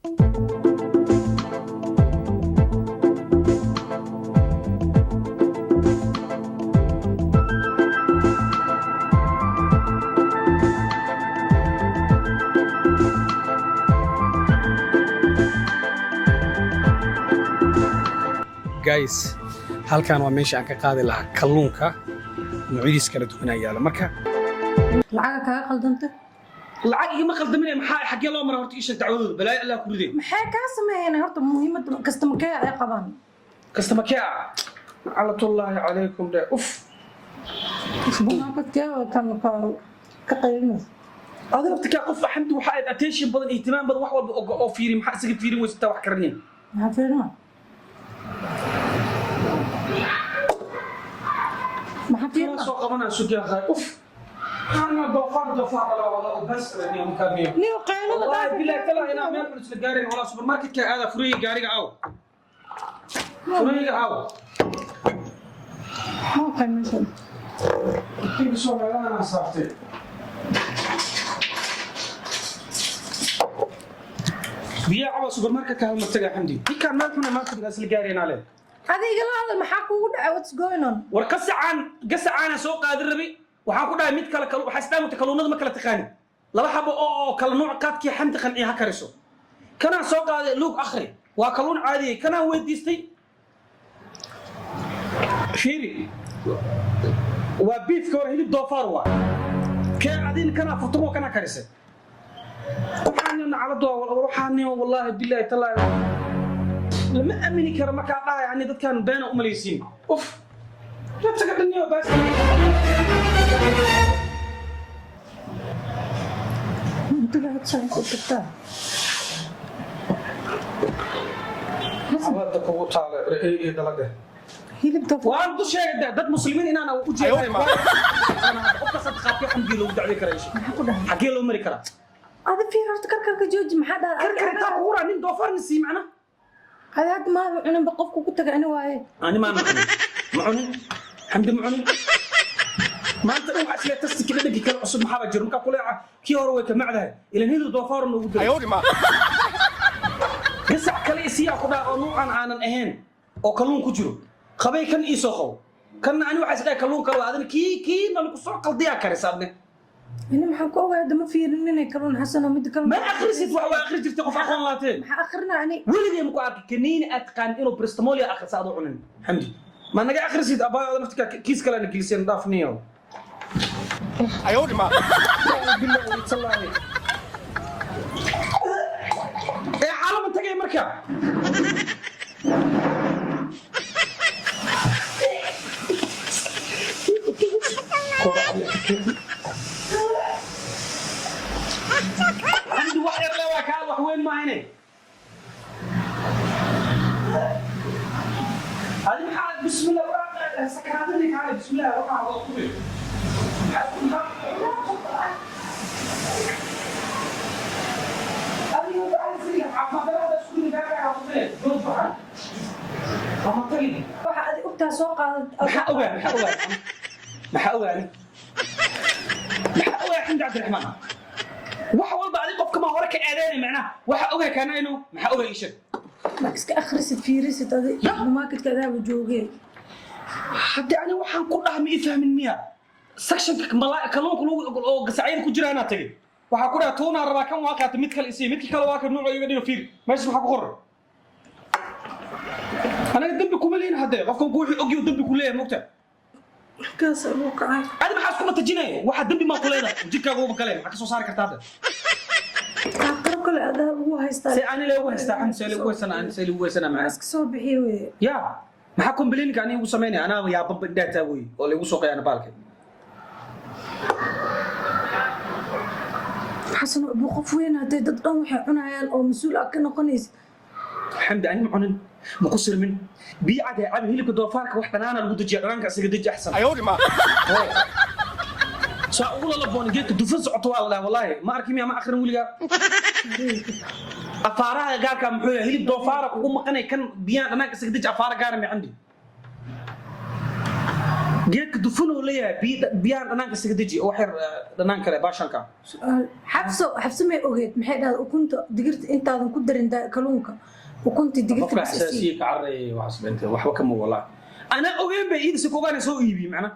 Guys, halkan waa meesha aan ka qaadi lahaa kalluunka noocyadiis kala duwanaa yaala marka. Lacaga kaga qaldanta? Lacag igama qaldaminaya. Maxaa, xaggee loo mara horta? Ii sheeg dacwadooda, balaayo Allah ku ridee. Maxay kaa sameeyeen horta? Muhiimadda customer care ay qabaan. Customer care, lacnatullaahi calaykum dhe, uf. Supermarketkee kan ka qaylinaysa? Adiga laftikaa qof, Xamdi, waxa aad attention badan, ihtimaam badan, wax walba oo fiiri. Maxaa isaga fiirin weysataa wax karanin? Maxaa fiirina? Maxaa fiirina? Soo qabanaa sugeeqay, uf. Ana doofaar, doofaar dhala wada oo bas niyo makaamiyo. Niyo qaylada. Wallahi billahi tala inaa meel xun isla gaareen. Walaa supermarketka aada. Furayga gaariga aw, furayga aw. Ma qaymaysan. Intii soo meelahan saartay biyaa caba. Supermarketka hal ma taga, Xamdi. Ninkaan meel xuna maanta isla gaareen ale. Adiga la hadal, maxaa kugu dhacay? What's going on? War qasacaan, gasacaana soo qaadin rabi. Waxaan ku dhahay mid kale waxaa isdhaamta kalluunada ma kala taqaanin. Laba xabo oo kala nuuc qaadkii Xamdi qanciya ha kariso. Kanaa soo qaaday, luug akhri, waa kalluun caadiyey. Kanaa weydiistay, fiiri, waa beefka hore, hilib doofaar waa kee. Adin kanaa furtamo, kanaa karisay. Waxaan nacaladu, waxaan wallaahi bilaahi tallaahi lama aamini karo. Markaa dhahay ani dadkan beena u malaysiin. Uf, naftaga dhaniyo baas. Inta lacag saan ku tagtaa. Xabada kugu taale ee dalaga. Hilib doofaar. Waan ku sheegay dad muslimiin inaan u jeeday. Qofkaas hadda qaabkee Xamdi loogu dacway karaa isha? Maxaa ku dhahay? Xaggee loo mari karaa? Adi fiir horta, karkarka jooji. Maxaa dhahay? Karkar intaa kugu raa nin doofaarna sii macna. Adi hadda maaba cuninba, qofku ku tagay ani waaye. Ani maan cunin, ma cunin, Xamdi, ma cunin. Maanta dhan waxaa islee tasti kala dhegi kale cusub maxaaba jiro. Markaa kuleeca kii hore way ka macdahay ilan hilib doofaarna ugu diray. Gasac kale isiyaa ku dhaha oo nuucan aanan ahayn oo kalluun ku jiro qabay. Kan ii soo qabo, kanna ani waxaa isdhahay kalluun kale waa. Adina kii nalagu soo qaldiyaa karisa adne. Ini maxaan ku ogahay? Hadda ma fiirin inay kalluun xasan oo midda kale. Ma akhrisid? Wax waa akhri jirtay, qof aqoon laatee. Maxaa akhrina ani? Weligay maku arki kaniini aad taqaanin inuu bristomolia akhrisa adoo cunin. Xamdi, ma naga akhrisid abaayo? Naftika kiis kalena geliseen, dhaafniyo. Billahi tallaahi ee caalama tagay marka. Xamdi, wax yar le waa kaa, wax weyn maahane. Adi maxaa? Bismillah, sakaraadani kaale. Bismillah, waxaa waa kubi. Waxa adi ogtaa soo qaadad. Maxaa ogaa? Maxaa ogaa? Maxaa ogaani? Maxaa ogaa, Xamdi Cabdiraxmaan? Wax walba adi qofka ma hore ka eedeynay macnaha. Waxa ogaa kaana inuu maxaa ogaa? Ii sheeg. Ma iska akhrisid, fiirisid adi marketka adaagu joogee. Hadda ani waxaan ku dhaha ma ii fahmin miya? Sectionka kalluunka lagu oo gasacyada ku jira anaa tagay. Waxaa ku dhaha tuunaa rabaa, kan waa qaata, mid kale isii, midka kale waa ka nuuca iga dhigo. Fiir meesha maxaa ku qoran. Anaga dembi kuma lihin. Haddee qofkan ku wuxuu ogyahu dembi ku leeyahay, mogta. Kaas ugu kacay. Adi maxaa isku matajinaya? Waxaa dembi maa ku leedahay? Jirkaaga uba galeen, maxaa ka soo saari kartaa hadda? Aqro kale adaa ugu haystaa. See ani le ugu haystaa, Xamdi? See le ugu haysanaa ani? See le ugu haysanaa macnaha? Iska soo bixiye weye. Ya, maxaa complainka ani igu samaynaya? Anaa yaabanba indhaha wey oo laigu soo qayaana baalka. Xasan, buu qof weyn hadee dad dhan waxay cunayaan oo mas-uul ah ka noqonaysa. Xamdi, ani ma cunin, ma ku sirmin. Biyo cad ee cabi. Hilibka doofaarka wax dhanaana lagu dejiya, dhanaanka isaga deji axsan. Saa ugu lalaboon geedka dufan socoto waa la dhaha. Wallaahi ma arki miya? Ma akhrin weligaa afaaraha gaarka? Muxuu yahay hilib doofaara kugu maqanay? Kan biyaha dhanaanka isaga deji, afaara gaara mi, Xamdi? Geedka dufan oo leeyahay, biyahan dhanaanka isaga deji oo wax yar dhanaan kale baashanka. Su'aal, Xabso, Xabso may ogeed? Maxay dhahday? Ukunta digirta intaadan ku darin kalluunka, ukunta digirta Qofka bas isii. Xasaasiye ka cararayay waxaas beentay, waxba kama walaa. Ana ogeyn bay iidisa ku ogaanay soo iibi macna.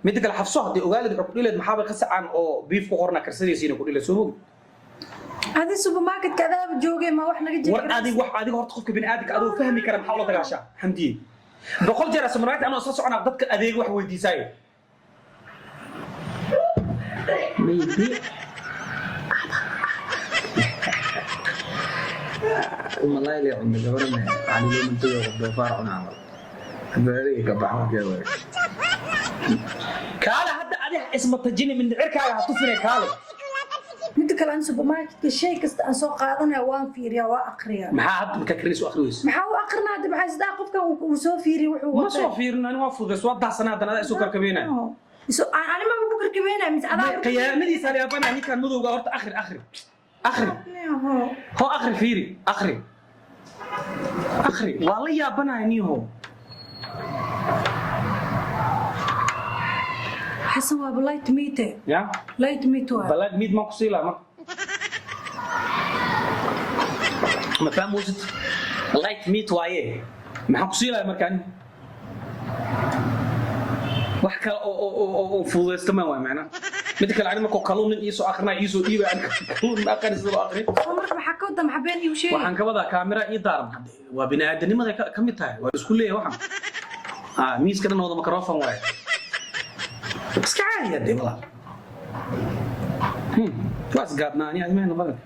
Midda kale, Xafso haddii ogaaleed wuxuu ku dhileed maxaaba qasacaan oo beef ku qorna karsanaysiina ku dhileed, soo mogi. Adi supermarketka adaaba joogay, ma wax naga War jeri. Adig wax adiga horta qofka bini'aadamka adoo fahmi kara maxaa ula dagaashaa, Xamdiye? 100 jeer supermarket anoo isla soconaa dadka adeeg wax weydiisaayo. Maybe malay le cunta gabarana cali loo mantayo, qof doofaar cuna camal beeriga ka baxa markee waay. Kaale hadda adi isma tajini, mindhicirkaaga ha tufine, kaale. Midda kale, aan supermarketka shay kasta aan soo qaadanaya waan fiiriyaa, waa aqriyaa. Maxaa hadda markaa karinaysa u akhri weyse? Maxaa u aqrinaa hadda? Maxaa isdaa qofkan uu soo fiiriyay wuxuu Ma watay? soo fiirin ani, waa fududays, waa dahsanaa, haddana adaa isu karkabeynaya. Ani maba ku karkabeynaya mise adaa? Khiyaanadiisa yaabana ninkan madowga. Horta akhri, akhri, akhri. Ho, akhri, fiiri, akhri, akhri. Waa la yaabanaya niho. Xasan, waaba light meat. Ya. Light meat waa. Balaad miid maan kusii lahaa marka ma fahmoosid? Light meat waaye, maxaan kusii lahaa marka ani? Wax kale oo fududaysta ma waay macnaha. Midda kale, ani markuu kalluun nin iisoo akrinaa iisoo dhiibay, ani kalluun ma aqani sida loo akriyo. Oo marka maxaa ka wada? Maxaa been iigu sheegay? Waxaan ka wadaa kaamira ii daaran hadde, waa bini'aadanimada ka mid tahay, waa isku leeyahay waxaan. Ah, miiska dhan wada microphone waaye, iska caadi hadde walaal. Waa isgaadnaa ani adimahena badanka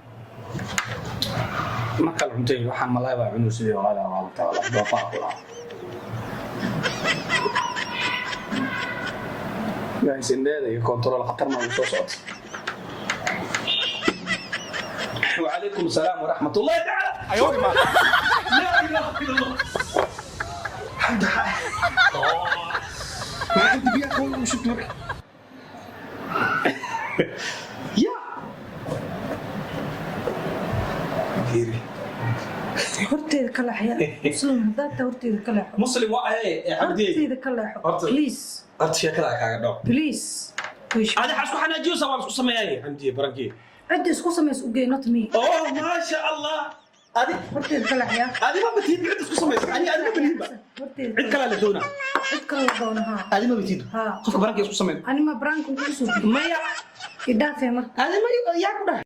ma kala cuntay. Waxaan malaay baa cunu sidii walaal waalta walaal doofaar ku lahaa. Guys, indheeda iyo control khatar ma soo socota. وعليكم السلام ورحمة الله تعالى. أيوة لا إله إلا الله. الحمد لله، ما كنت بياكل وشفت مرة يا فيري. Horteeda ka leexya, Muslim haddaad tahay, horteeda ka leexo. مسلم وعي حمدي. Horteeda ka leexo. Please. Horta sheekada kaaga dhaw. Please. Adi xasku xanaajiyo waa isku sameeyay, Xamdiye, barankii. Cidda isku samaysa u gey, not me. Oh, maasha Allah, adi Horteeda ka leexya. Adi ma batid cid isku samaysa, ani adi ma baniinba. Horteeda. Cid kale la doonaa. Cid kale la doona, haa. Adi ma batid. Haa. Qofka barankii isku sameyn. Ani ma branka kugu soo Maya. Idhaafee marka. Adi ma yaa ku dhahay.